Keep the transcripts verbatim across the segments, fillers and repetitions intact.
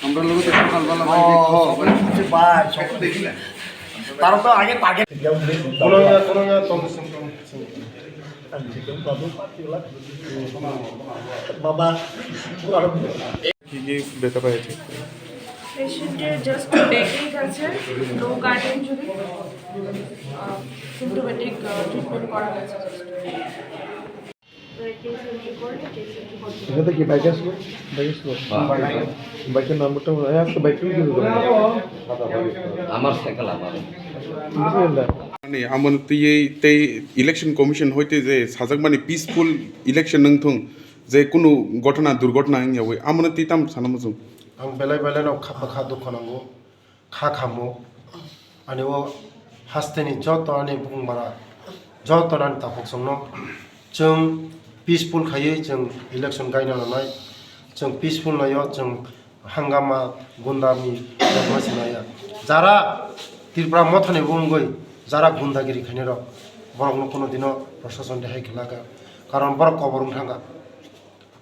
আমরা লোক তো সকালবেলা ভাই দেখি। ও, সকালে উঠে ভাই, সকালে দেখি না। তারা তো আগে target। কোনো না, কোনো না, তখন বাবা, কি কি ব্যথা পাইছে? পেশেন্টের জাস্ট ব্যাক এক আছে, নো কাট ইনজুরি, সিমটোমেটিক ট্রিটমেন্ট করা হয়েছে জাস্ট। এটা কি বাইক আসলো? বাইক আসলো? বাইকের নাম্বারটা মনে হয়, আজকে বাইক তুলে দিল। আমার সাইকেল আমার। বুঝলেন না? মানে, এমন তুই এই, তেই ইলেকশন কমিশন হইতে যে সাজাক মানে পিসফুল ইলেকশন নংথং, যে কোনো ঘটনা দুর্ঘটনা হইয়া হই, এমন তুই তাম সানা মুসুম। Ang belai belai no kha bwkha dukha nango, kha khamu, ani o hasteni joto ani bukung bara, joto ani takhuk chwngno chwng peaceful khaiwi chwng election gaina nanai, chwng peaceful naio, chwng hangama gundami jotma sinaya. Jara Tripura mothani bumgwi jara gundagiri khainai rok, borokno kono dino prosason rehai khlaka, karon borok kobor wng thangkha.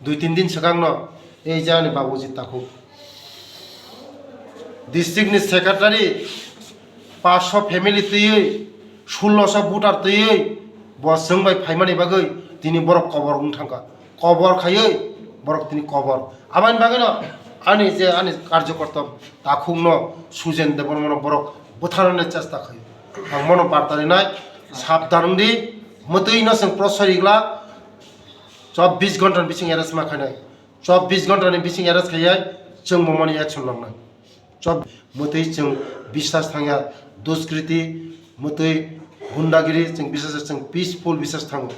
Dui tin din swkangno ei je ani Babujit Takhuk, district ni secretary, paanch sho family twiwi, sullo sho voter twiwi, bo chwng bai phaimani bagwi tini borok kobor wng thangkha, kobor khaiwi borok tini kobor. Aboni bagwino ani je ani karjokorta Takhukno, Sujen Debbarmano borok bwtharnani chesta khaio. Ang mono barta rinai, sabdan wngdi, mwtwino chwng prosori glak, chobbish ghonta ni bising arrest ma khainai. Chobbish ghonta ni bising arrest khaiyai, chwng bo mani action nangnai. Chob-, mwtwi chwng bisas thangya, duskriti, mwtwi gundagiri, chwng bisas, chwng peaceful bisas thango.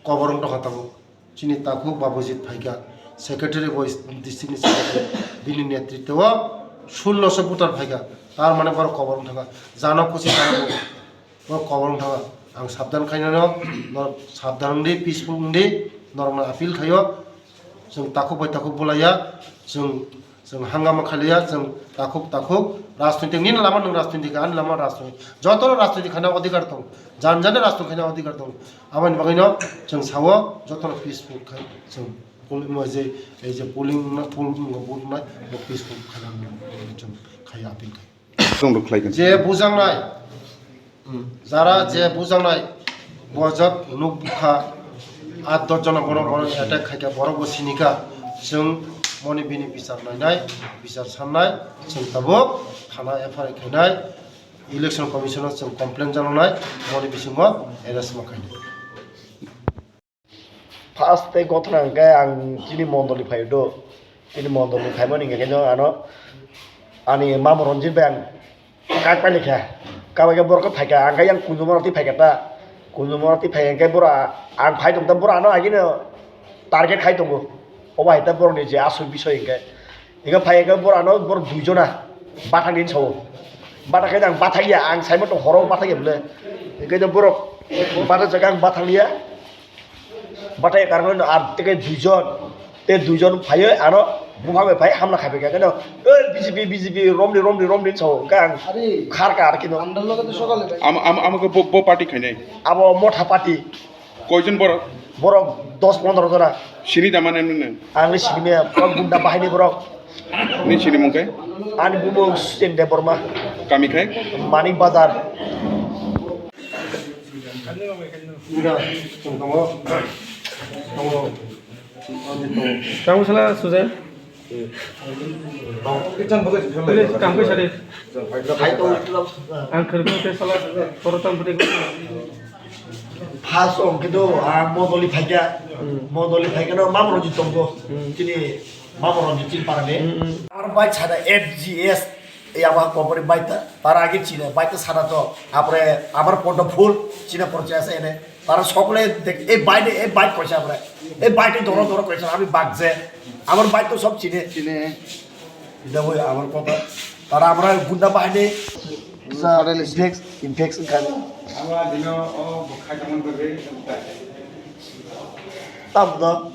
Kobor wng tongkha tabuk. Chini Takhuk Babujit phaikha, secretary bo district ni secretary, bini netritwo o sullo sho voter phaikha. Tar mane borok kobor wng thangkha. Jano khusi jano bo. Bo kobor wng thangkha. Ang sabdan khainano, no sabdan wngdi, peaceful wngdi, norokno appeal khaio. Chwng takhuk bai takhuk bulaiya, chwng, chwng hangama khailiya, chwng takhuk takhuk rajnitik nini lama nwng rajnitik, ani lama rajnitik. Jotono rajnitik khaina odhikar tong, jan jani rajnitik khaina odhikar tong. Aboni bagwino chwng sao jotono peaceful khai chwng pol-, mo je, ei je polling na, poll wngkha, vote wngnai, bo peaceful khaina chwng khaiya appeal khai. Tong rok khlai kha. Je bujaknai, jara je bujaknai, bojak nuk bukha, at dos jona bono bono attack khaikha, borok bo sinikha, chwng moni bini bichar nainai, bichar sannai, chwng tabuk thana F I R khainai, election commission o chwng complain jananai, moni bisingo arrest ma khainai. First tei gothona hwnkhe ang chini mondoli phaido. Chini mondoli phaimani hwnkhe no ano ani mamo Ranjit bai ang kak paini kha. Kak bai khe borok khe phaikha, ang khe yang kunjuma rok twi phaikha ta. Kunjuma rok twi phaikha hwnkhe bora ang phai tongta bora ano agini target khai tongo. Obo hai ta borokni je asol bisoi hwnkhe. Hingke phai hingke borano borok dui jona bathang din sao. Bathang khe ang bathang ya, ang saimano horo bathang ya bole. Hingke borok bathang jaga ang bathang ya. Bathang ya karmano ar teke dui jon. Te dui jon phaiyo ano bupha bai phai hamla khai phaikha. Keno, "Oi, B J P, B J P, romni, romni, romni," sao. Hingke ang khar ka ar kino. Am, am, am, bo, bo party khainai? Abo motha party. Koijon borok? Borok dos pondro jona. Sini da mane nini? Ang le sini me, borok gunda bahai ni borok. Ni sini mung kai? Ani bumo Sujen Debbarma. Kami khai? Manik Bazar. Ida, tong tongo. Tongo. Tamo sala Sujen? Tamo kisa de. Ang khirbo te sala toro tamo pute. First ong khe do, ah, Modoli phaikha. Hmm. Modoli phaikha no Mamo Ranjit tongkho. Hmm. Chini Mamo Ranjit chini para ni. Hmm, hmm. Ar bai chada F G S, ya ba company bai ta, para agi chine, bai ta sada to. Apre amar podo full, chine porche ase ene. Tara sokle dek, "Ei bike, ei bike," koisa amore. "Ei bike ni doro doro," koisa, ami bagje. Amar bike to sob chine. Chine. Ida boi amar kota. Tara amra gunda bahai ni. Sa infex-, infection khan. Ama dino o bukhai tamon bebe. Tam no.